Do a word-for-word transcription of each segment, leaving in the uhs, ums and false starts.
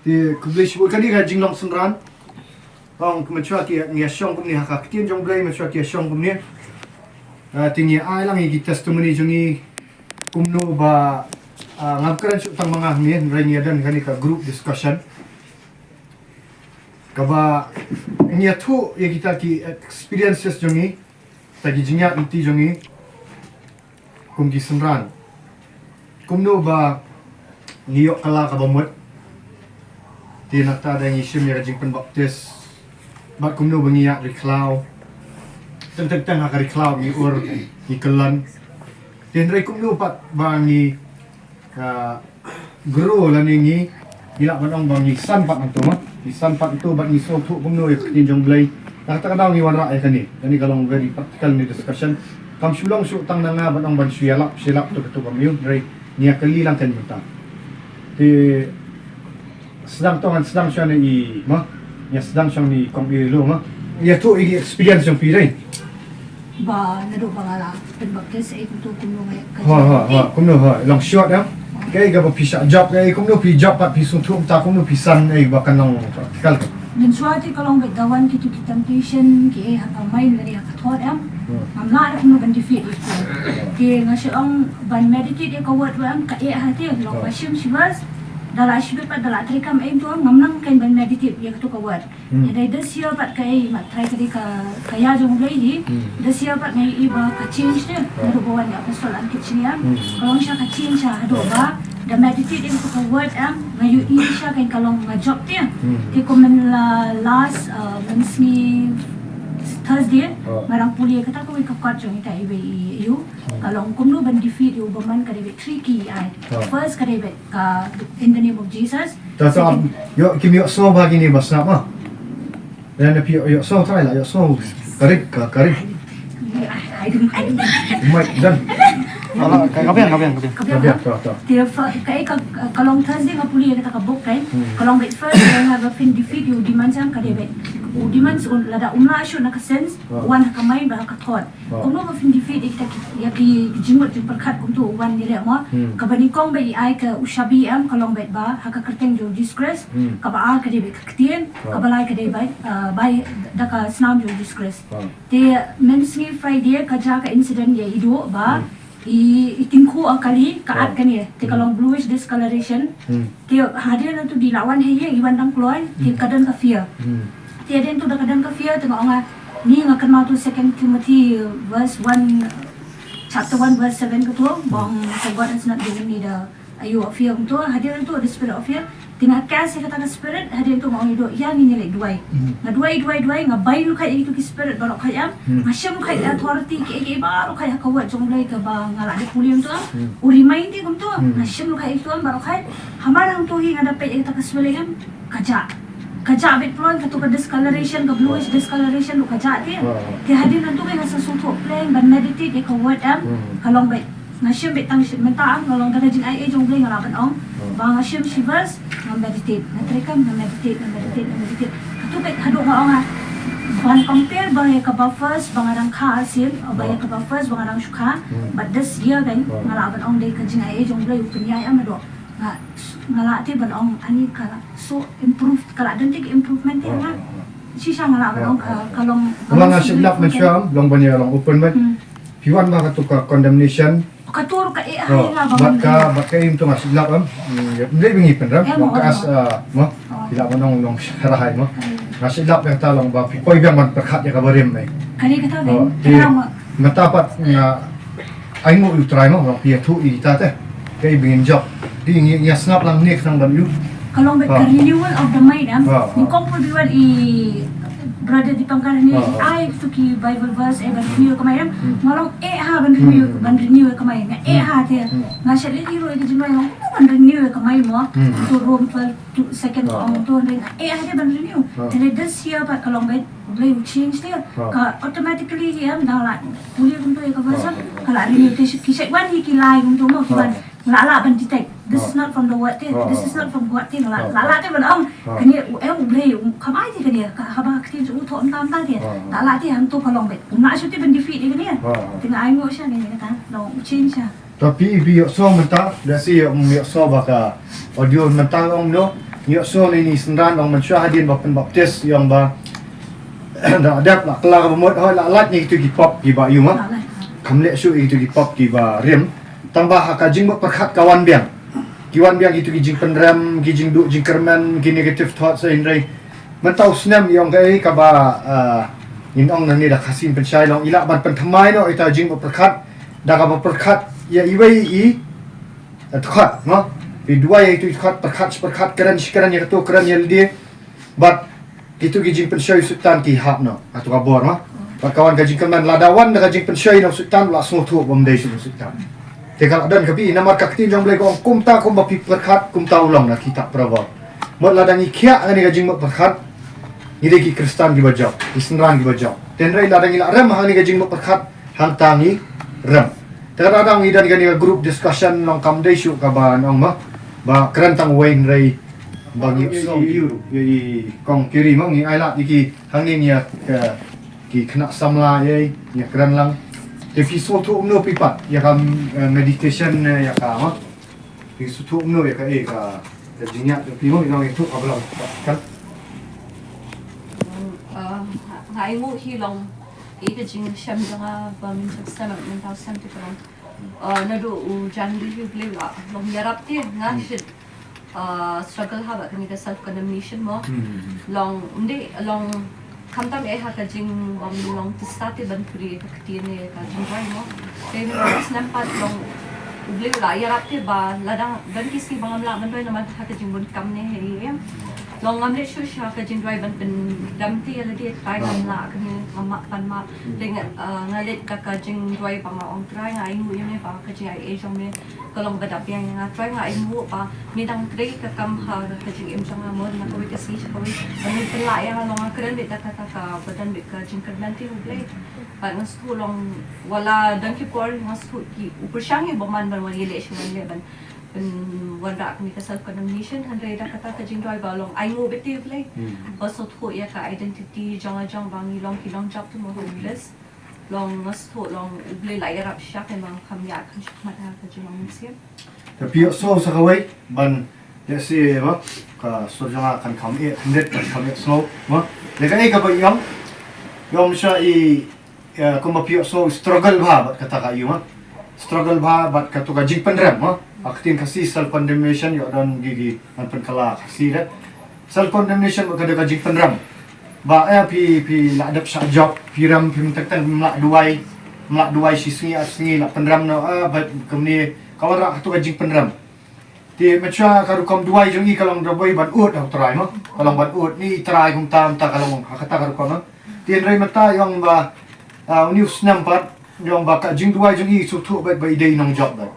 Te khublei shibun, kane ka jinglong synran. Ong, mynshwa ki ngi ïa shong kumne ha ka ktien jong Blei, mynshwa ki ïa shong kumne. Ah, te ngi ai lang ïa ki testimony jong ngi kumno ba, ah, ngam kren shuh tang ma nga hangne, hynrei ngi ïa don kane ka group discussion. Kaba ngi ïathuh ïa kita ki experiences jong ngi, kita ki jingïaid lynti jong ngi kum ki synran. Kumno ba ngi ïoh kylla kaba mut. Te nangta da ngi shim ïa ka jingpynbaptis. Bad kumno ba ngi ïaid ri khlaw. Teng teng teng ha ka ri khlaw ngi ur, ngi kyllon. Te hynrei kumno pat ba ngi, ah, grow lane ngi, ngi lah ban ong ba ngi san pat hangto, ma. Ngi san pat hangto bad ngi sngewthuh kumno ïa ka ktien jong Blei. Na kata ka daw ngi wanrah ïa kane. Kane ka long very practical ni discussion. Kam shu long shuh tang na nga ban ong ban shu ïalap, shu ïalap to kato kam ïoh, hynrei ngi ïa kylli lang kan mynta. Te sdang tong, ngan sdang shane i, ma. Ngi ïa sdang shane i kong i lo, ma. Ïathuh ïa ki experience jong phi dei. Ba naduh ba nga la pynbaptis, eh, kumto kumno nga ïa ka. Ha, ha, ha, kumno, ha, long short, eh. Kaei kaba phi shah jop, eh, kumno phi jop pat phi sngewthuh mynta, kumno phi san, eh, ba kan long practical. Mynshuwa te ka long beit da wan kito ki temptation, ki, eh, ha ka mind lane ha ka thought, eh. Hmm. Ngam lah da kumno ban defeat ïa ki. Te nga shu ong ban meditate ïa ka word, eh, ka eh ha te, long ba shim shi verse, da la shibit pat, da la treikam, eh, to ngam nang kan ban meditate ïa kato ka word. Hmm. Hynrei this year pat kaei, ma trai ka dei ka, ka ïa jong Blei hi. Hmm. This year pat nga ïohi ba ka change te. Oh. Naduh ba wan ïa Apostol Ankit Shin Yam. Hmm. Ka long sha ka change sha haduh ba da meditate ïa ka word em, nga ïohi sha ka long nga jop te. Hmm. Te kumne la last, uh, mynsngi Thursday, oh, nga dang pule kata kawei ka kot jong ita iwei i ïew. Hmm. Ka long kumno ban defeat ïa u bymman, ka dei beit three key ai. Oh. First ka dei beit ka In the Name of Jesus. Ta ta, second, ïoh, kim ïohsngew ba kine ba sngap, ma. Lane phi ïoh, ïohsngew trai la, ïohsngew. Ka ri, ka, ka ri. I, I don't, I don't. Mike, done. Ala, ka, ka biang, ka biang, ka biang. Ka biang, ka biang, ha? Ta, ta. Te fa-, ka, ka, ka long Thursday nga pule ïa kata ka book, kan. Hmm. Ka long beit first, nga ba phin defeat ïa u demon, sha ka dei beit. U demon un, lada um lah shuh na ka sense, ha, wan ha ka mind bad ha ka thought. Oh. Kumno ba phin defeat ïa kita ki, ïa ki jingmut jingpyrkhat kumto u wan ïaleh mo. Hmm. Kaba nyngkong ba i ai ka u shabi em, ka long beit ba ha ka kyrteng jong Jesus Christ. Hmm. Kaba ar ka dei beit ka ktien, oh, kaba lai ka dei beit, uh, bai da ka snam jong Jesus Christ. Oh. Te mynsngi Friday ka jia ka incident ïa i Duh ba, hmm, i, i tyngkhuh ha kali ka, oh, at kane, te ka, hmm, long bluish discoloration. Hmm. Te hadien nangto dei la wan ha ïing, i wan dang kloi, te, hmm, ka don ka fear. Hmm. Te hadien to da ka don ka fear, te nga ong, ah, ni nga kynmaw to Second Timothy, uh, verse one, chapter one verse seven kato, ba ong, "For God has not given me the, uh, you of fear," kumto, hadien to the spirit of fear. Te nga cast ïa kata ka spirit, hadien to nga ong ïa i Duh, ïa ngin ïa leit duwai. Hmm. Nga duwai, duwai, duwai, nga bind ruh ïa kito ki spirit baroh kawei em. Hmm. Nga shim ruh ïa authority kiei kiei baroh kawei ha ka word jong Blei kaba nga la dep pule kumto. Hmm. U remind te kumto, hmm, nga shim ruh ïa kito em baroh kawei. Hamar hangto hi nga da peit ïa kata ka swelling em, ka jah. Ka jah beit pynlong, kato ka discoloration, ka bluish discoloration ruh ka jah te. Wow. Te hadien nangto ka nga sa sngewthuh pleng ban meditate ïa ka word em, hmm, ka long beit. Nga shim beit tang shi, mynta em, nga long da ka jingaiei jong Blei nga lah ban ong. Hmm. Ba nga shim shi verse, nga meditate. Nga treikam, nga meditate, nga meditate, nga meditate. Kato beit haduh nga ong, ah, ban compare ba ïa kaba first ba nga dang kha arsien, ba ïa, hmm, kaba first ba nga dang shu kha. Hmm. But this year kan, hmm, nga lah ban ong dei ka jingaiei jong Blei u pynïaid em haduh. Nga, nga lah te ban ong ani ka lah so improve, ka lah don te ka improvement te, oh, nga. Oh, oh. Shisha nga lah ban, oh, ong ka, oh, ka long, ka long, nga shait lap mynshuwa, long ban ïa long open beit. Hmm. Phi wan ba kato ka condemnation. Kato ruh ka eh ha, oh, nga ba bad ka, bad ka im to nga shait lap em. Hmm, ym dei ba ngi pynrem, eh, long mo, ka as, ah, mo. Oh. Phi lah ban ong long sharai mo. Hmm. Nga shait lap ïa kata long ba phi poi biang ban pyrkhat ïa kaba rim, eh. Kane kata, oh, beit, te kata mo. Mynta pat nga ainguh ïa u Trai mo, ba phi ïathuh ïa kita te. Kaei ba ngin jop. Te ngi, ngi ïa sngap lang ne khnang ban ïoh. Ka long beit ka, ah, renewal of the mind em. Ah, ah. Nyngkong phi wan i Brother Dipankar ne, ah, ah, ai to ki Bible verse, eh, ban, hmm, renew ïa ka mind em. Hmm. Nga long eh ha ban renew, hmm, ban renew ïa ka mind. Nga eh, hmm, ha te. Hmm. Nga shait leit ïa ka jingmut, nga ban renew ïa ka mind mo. Hmm. To Rome twelve, to second, ah, ong to, nga eh ha te ban renew. Ah. Te this year pat ka long beit Blei u change te. Ha. Ka automatically hi em, dang la pule kumto ïa ka version, ha, ha, ka la renew. Ki shait, ki shait wan hi ki lai kumto mo, ki, ha, wan. La lah ban detect. This, ha, is not from the word te. Ha, this, ha, is not from God te. La, ha, la, ha, lah te ban ong. Ha. Kane u em u Blei u kam ai te kane. Ka haba ka ktien u thoh mynta mynta te. Ha, ha. La lah te hangto ka long beit. Um lah shuh te ban defeat ïa kane. Ha, ha. Te nga ainguh sha kane kata. Long u change sha. Ta phi, phi ïohsngew mynta, da shi ïoh, ym ïohsngew ba ka audio mynta ong no. Ïoh shuh ïa ine i synran, long mynshuwa hadien ba pynbaptis, ïong ba da dep la kylla kaba mut, hooid, la lait ïa kito ki pop kiba ïa ma. Kham leh shuh ïa kito ki pop kiba rim. Tang ba ha ka jingmut pyrkhat ka wan biang. Ki wan biang kito ki jingpynrem, ki jingduh jingkyrmen, ki negative thoughts, hynrei mynta u snem ïong kaei kaba, ah, ngin ong nangne da Khasi pynshai, long i lah ban pynthymmai noh ïa ita jingmut pyrkhat da kaba pyrkhat ïa iwei i, eh, dkhot, mo? Phi duwai ïa itu i dkhot, pyrkhat shi pyrkhat, kren shi kren ïa kato, kren ïa lade. Bad kito ki jingpynshoi u Soitan ki hap noh, kato ka bor, mo? Bad ka wan ka jingkyrmen, lada wan da ka jingpynshoi na u Soitan, la sngewthuh ba ym dei shuh u Soitan. Te ka la don ka phi, namar ka ktien jong U Blei ka ong, kumta kumba phi pyrkhat, kumta u long, na kitab Proverb. Mut lada ngi khiah ha kane ka jingmut pyrkhat, ngi dei ki Khristan kiba jop, ki synran kiba jop. Te hynrei lada ngi la rem ha kane ka jingmut pyrkhat, hangta ngi rem. Te kata ngi don kane ka group discussion, long kam dei shuh kaba nong, mo, ba kren tang uwei, hynrei ba ngi ïa i, ïa i Kong Kiri, mo, ngi ai lad ïa ki hangne, ngi ïa ka, ki khynnah samla ïa i, ngi ïa kren lang. Te phi sngewthuh kumno phi pat ïa ka, eh, meditation, eh, ïa ka, mo? Phi sngewthuh kumno ïa ka, eh, ka, ka jingïaid jong phi, mo, ïa ka, ïa ka, ka, ka. Ah, nga ai nguh hi long, eh, ka jingshem jong nga ba mynta u snem, mynta u snem te ka long. Ah, naduh u January hi U Blei u la long ïarap te nga shait, ah, struggle ha ba kane ka self condemnation, mo. Long ym dei, long khamtam eh ha ka jingbym long tisa te ban pule ka ktien ne ka jingduwai, mo. Te mynta u snem pat long U Blei u la ïarap te ba lada don ki sngi ba ngam lah ban duwai namar ha ka jingbun kam ne hei, em. Long ngam leh shuh shuh ha ka jingduwai ban pyndam te ïa lade, Trai ngam lah kane, ngam map ban map. Te nga, ah, nga leit da ka jingduwai ba nga ong, Trai, nga ai nguh ïa me ba ka jingaiei jong me ka long ba dap biang ïa nga. Trai, nga ai nguh ba me dang trei ka kam ha ka jingim jong nga, mo, na kawei ka sngi sha kawei. Ba men pynlah ïa nga, long nga kren beit da kata kaba don beit ka jingkyrmen te U Blei. Bad nga sngewthuh long wat la don ki por nga sngewthuh ki, u pyrshang ïa u bymman ban wan ïaleh sha nga ban, ban wanrah kane ka self condemnation, hynrei da kata ka jingduwai ba long ai nguh beit te U Blei. Ba sngewthuh ïa ka identity jong nga, jong ba ngi long ki nongjop te, mo, hopeless. Long nga sngewthuh long U Blei la ïarap shisha, kynmaw, kham ïa, kham shakmat ha ka jinglong mynsiem. Te phi ïohsngew sa kawei ban lehse, mo, ka sur jong nga kan kham eh khyndiat, kan kham eh sngew, mo. Te kaei kaba ïong, ïong sha i, eh, kumba phi ïohsngew struggle bha bad kata ka ïong, mo. Struggle bha bad kato ka jingpynrem, mo. Ha ka ktien Khasi self condemnation, ïoh don ki, ki ngan pynkylla Khasi de. Self condemnation bad kato ka jingpynrem. Ba, eh, phi, phi la dep shah jop, phi rem, phi mynta teng ym lah duwai, ym lah duwai shi sngi ar sngi, la pynrem noh, eh, bad kumne ka wanrah kato ka jingpynrem. Te mynshuwa ka rukom duwai jong i ka long duwai ban ud ha u Trai, mo. Ka long ban ud, ni Trai kumta, kumta ka long ha kata ka rukom, mo. Te hynrei mynta ïong ba, ah, une u snem pat, ïong ba ka jingduwai jong i sngewthuh beit ba i dei i nongjop beit.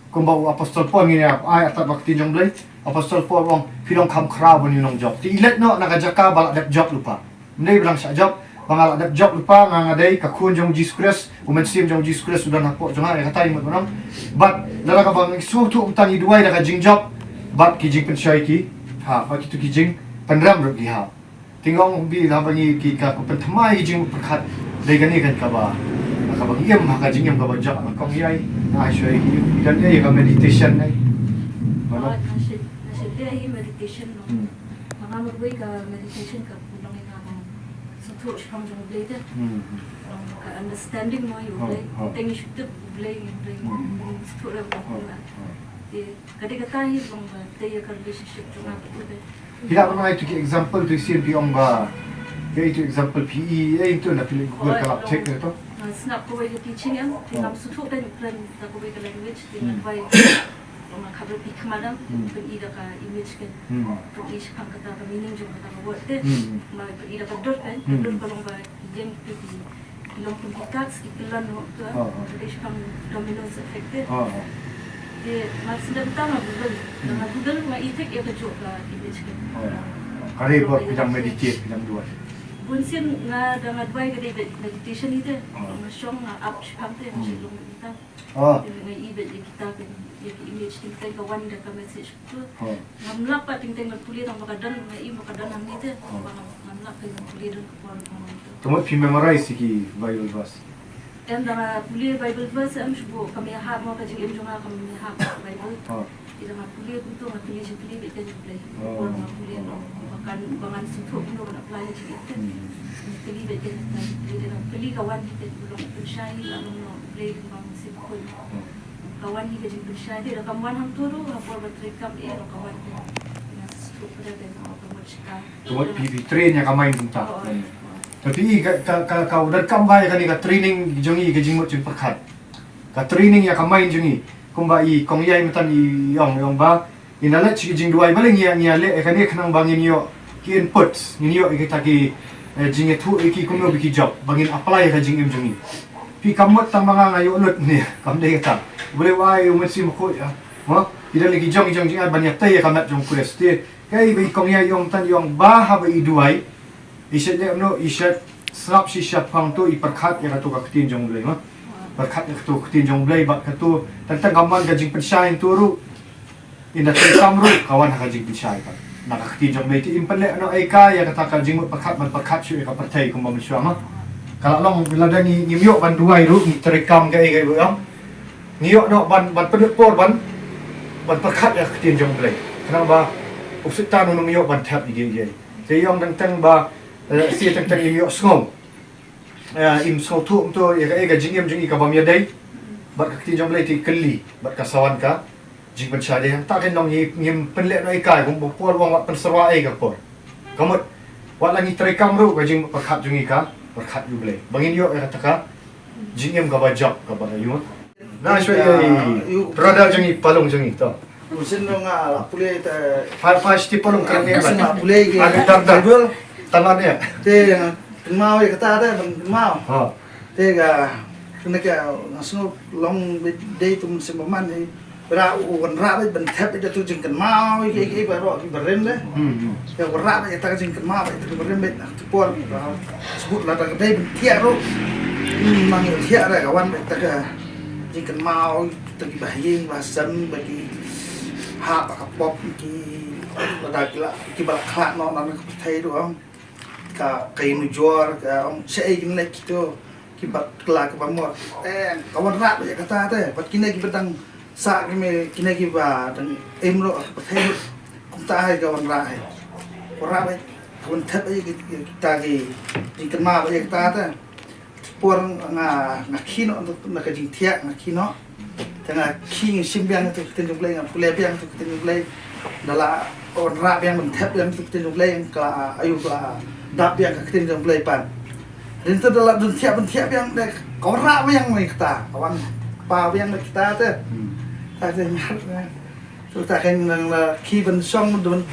Kumba u Apostol Paul, ngin ïa ai artat ba ka ktien jong U Blei, Apostol Paul u ong, phi long kham khraw ban ïa u nongjop. Te i leit noh na ka jaka ba la dep jop lypa. Ym dei ba dang shah jop, ba nga la dep jop lypa, nga, nga dei ka khun jong U Jisu Khrist, u Mynsiem jong U Jisu Khrist u don hapoh jong nga, ïa kata i mut ban ong. Bad lada kaba ngi sngewthuh mynta ngi duwai da ka jingjop bad ki jingpynshoi ki, ha, bad kito ki jingpynrem ruh ki, ha. Te nga ong, bad haba ngi ki, ka, ka pynthymmai ki jingpyrkhat, dei kane kan kaba, kaba ngi im ha ka jingim kaba jop, nga ong ïa i, nga ai shuwa ïa ki, i don ïa ka meditation, ai. Ba, oh, nga shait, nga shait leh ïa i meditation, no. Hmm. Ba nga marwei ka meditation ka pynlong ïa nga ban sngewthuh shaphang jong U Blei te. Hmm. Ka understanding, no, ïa U Blei. Oh, oh. Te ngi shu tip U Blei, U Blei. Hmm. Sngewthuh ïa U Blei. Oh, oh. Te ka dei kata hi long ba tei ïa ka relationship jong nga bad U Blei. Phi lah ban ai tu ki example tu sien phi ong ba. Ïa itu example phi i, eh, itu na phi leh Google ka lap check tu. Nga sngap kawei ka teaching em, phi ngam sngewthuh kan kren da kawei ka language, te nga duwai. Long nga khapra phi khmat em, phin i da ka image kan. Phin i shaphang kata ka meaning jong kata ka word te. Ba phin i da ka dur kan, ka dur ka long ba ïeng phi ki long kum ki cards ki kyllon noh tu. Oh, oh. Ka dei shaphang dominoes effect te. Oh, oh. Te nga sdang ta nga Google. Nga Google nga i thik ïa kajuh ka image ka. Oh. Ka dei ba phi dang meditate, phi dang duwai. Bun sien nga da nga duwai ka dei meditation hi te. Oh. Nga shong nga ap shaphang te, nga shu long ita. Oh. Te nga i beit ïa kita ka, ïa ka image, teng teng ka wan da ka message. Ngam lah pat teng teng ban pule tang ba ka don, nga i ba ka don hangne te. Ba ngam, ngam lah pat ban pule don ka por ba ngam. Te mut phi memorize ïa ki Bible verse? Em, da nga pule Bible verse em, shu buh, kam ïahap mo, ka jingim jong nga kam ïahap Bible. Ïa nga pule kumto, nga pule jingpule bad ka jingpule. Por nga pule no. Ba kan, ba ngan sngewthuh kumno ban apply ka jingim. Nga pule bad ka jingpule, nga pule ka wan hi ka jinglong pynshai, ka long no pule ka bang sim khun. Ka wan hi ka jingpynshai, te da kam wan hangto ruh, ha por ba trei kam eh, ka wan hi. Nga sngewthuh pada ka jingpule ka wan shita. Ka wan phi, phi train ïa ka mind kumta. Te phi ka, ka, ka, ka, da kam ba ïa kane ka training jong i ka jingmut jingpyrkhat. Ka training ïa ka mind jong i. Kumba i kong Ïai mynta i ong, i ong ba. Ynda leit sha ki jingduwai balei ngi ïa, ngi ïa leh ïa kane khnang ba ngin ïoh ki inputs, ngin ïoh ïa kita ki, eh, jingïathuh ïa ki kumno ba ki jop, ba ngin apply ïa ka jingim jong ngi. Phi kam mut tang ba nga nga ïoh lut ne, kam dei kata. U Blei u ai u Mynsiem Bakhuid ïa. Mo, ki don ki jong ki jong jingai ban ïatei ïa ka met jong u Khrist. Te, kaei ba i kong Ïai i ong mynta i ong ba haba i duwai. I shait leh kumno, i shait sngap shi shaphang to, i pyrkhat ïa kato ka ktien jong U Blei, mo. Pyrkhat ïa kato ka ktien jong U Blei, bad kato, tang tang ka mon ka jingpynshai to ruh. Ynda trei kam ruh, ka wan ha ka jingpynshai pat na ka ktien jong U Blei, te im pynleh noh ei ka ïa kata ka jingmut pyrkhat ban pyrkhat shuh ïa ka pyrthei kumba mynshuwa, mo. Ka la long lada ngi, ngim ïoh ban duwai ruh, ngi trei kam kaei kaei ruh, ong. Ngi ïoh noh ban, ban pynlut por ban, ban pyrkhat ïa ka ktien jong U Blei. Khnang ba u Soitan un ym ïoh ban thep ïa kiei kiei. Te i ong tang tang ba, eh, shi tang tang im ïoh sngew. Eh, im sngewthuh kumto ïa ka, ïa ka jingim jong i ka bym ïadei bad ka ktien jong U Blei, te i kylli bad ka sa wan ka jingpynshai. Te hangta kan long ngi, ngim pynleh noh ei ka, kumba Paul u ong wat pynsyrwa ei ka por. Ka mut, wat la ngi trei kam ruh ka jingpyrkhat jong ngi ka pyrkhat ïa U Blei. Ba ngin ïoh ïa kata ka jingim kaba jop kaba ïa u. Na shuwa ïa, ïa, brother jong ngi, palung jong ngi to. Musin dong nga la pule te. Pa, pa, shiti palung kren ne. Musin la pule ki. Ada dar dar. Bible. Talan ïa. Te nga kynmaw ïa kata te, ban kynmaw. Ha. Te ka, kena ka, nga sngew long beit dei tu musin ba man ni. Ra u wanrah beit ban thep beit da tu jingkynmaw ïa ki, ïa ki baroh ki barim de. Hmm, hmm. Ïa wanrah beit ïa ta ka jingkynmaw beit ïa ta ki barim beit na tu por. Ba, sebut lada ka dei ban thiah ruh. Hmm, nang ïa thiah ruh ka wan beit ïa ta ka jingkynmaw, ïa ta ki bahaïing bahasem, ba ki hap ba ka pop ki, lada ki la, ki ba la khlad noh na ka pyrthei ruh, ong. Ka, ka ïanujor, ka, ong, shaei kin leh kito, ki ba kylla, ki ba mut. Eh, ka wanrah beit ïa kata te, bad kine ki ba dang sah, kine, kine ki ba dang im ruh ha ka pyrthei ruh. Kumta hi ka wanrah hi. Wanrah beit, ka wan thep beit ïa ki, ïa kita ki jingkynmaw beit ïa kata te. Por nga, nga khie noh na ka jingthiah, nga khie noh. Te nga khie, nga shim biang ïa tu ka ktien jong U Blei, nga pule biang ïa tu ka ktien jong U Blei. Ynda la wanrah biang ban thep biang ïa tu ka ktien jong U Blei, ka la, aïu, ka la dap biang ka ktien jong U Blei pat. Hynrei te ynda la don thiah ban thiah biang de, ka wanrah biang ïa kata, ka wan kpa biang ïa kita te. Hmm. Ta te, tu ta kan nang la khie ban shong, ban